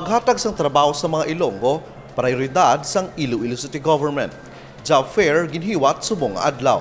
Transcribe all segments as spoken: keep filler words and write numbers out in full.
Paghatag sang trabaho sa mga Ilonggo, prioridad sang Iloilo City Government. Job fair ginhiwat subong nga adlaw.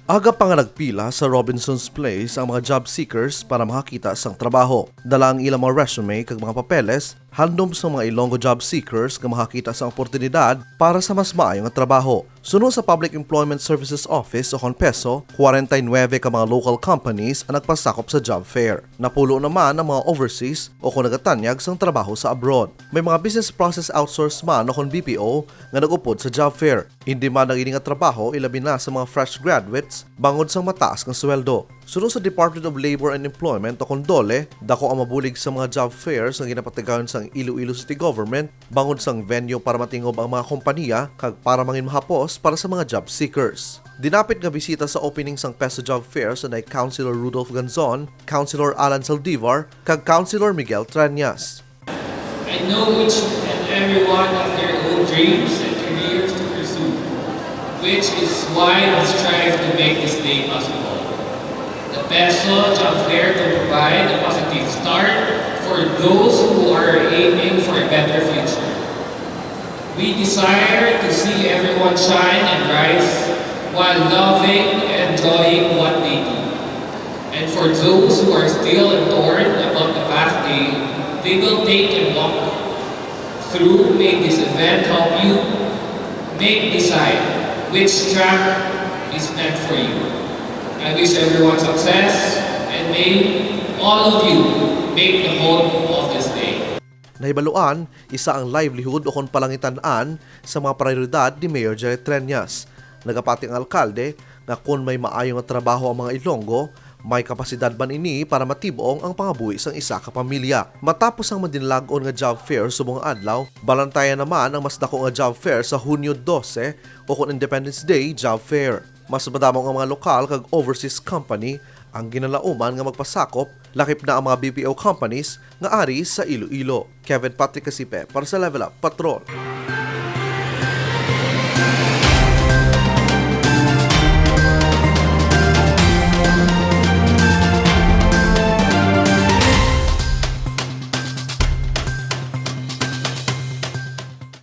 Aga pa nga nagpila sa Robinson's Place ang mga job seekers para makakita sang trabaho. Dala ang ilang mga resume kag mga papeles, handom sa mga Ilonggo job seekers nga makakita sang oportunidad para sa mas maayo nga trabaho. Suno sa Public Employment Services Office o kon PESO, kwarenta y nuebe ka mga local companies ang nagpasakop sa job fair. Napulo naman ang mga overseas o kon nagatanyag sang trabaho sa abroad. May mga business process outsource man o kon B P O nga nag-upod sa job fair. In-demand ang ini nga trabaho, ilabi na sa mga fresh graduates, bangod sang mataas nga sweldo. Suno sa Department of Labor and Employment o kon DOLE, dako ang mabulig sa mga job fairs nga ginapatigayon sang Iloilo City Government bangod sang venue para matingob ang mga kompanya kag para mangin mahapos para sa mga job seekers. Dinapit nga bisita sa opening sang PESO Job Fair sanay Councilor Rudolph Ganzon, Councilor Alan Saldivar, kag Councilor Miguel Treñas. I know each and every one have their own dreams and careers to pursue, which is why we strive to make this day possible. The PESO Job Fair can provide a positive start for those who are aiming for a better future. We desire to see everyone shine and rise while loving and enjoying what they do. And for those who are still and torn about the path they, they will take and walk through, may this event help you make decide which track is meant for you. I wish everyone success and may all of you make the most of this day. Nahibaluan, isa ang livelihood o kon palangitan-an sa mga prioridad ni Mayor Jerry Treñas. Nagapati ang alkalde nga kon may maayo nga trabaho ang mga Ilonggo, may kapasidad man ini para matib-ong ang pangabuhi sang isa ka pamilya. Matapos ang madinalag-on nga job fair subong nga adlaw, balantayan naman ang mas dako nga job fair sa Hunyo dose o kon Independence Day Job Fair. Mas madamo nga mga lokal kag overseas company ang ginalauman nga magpasakop, lakip na ang mga B P O companies nga ari sa Iloilo. Kevin Patrick Casipe para sa Level Up Patrol.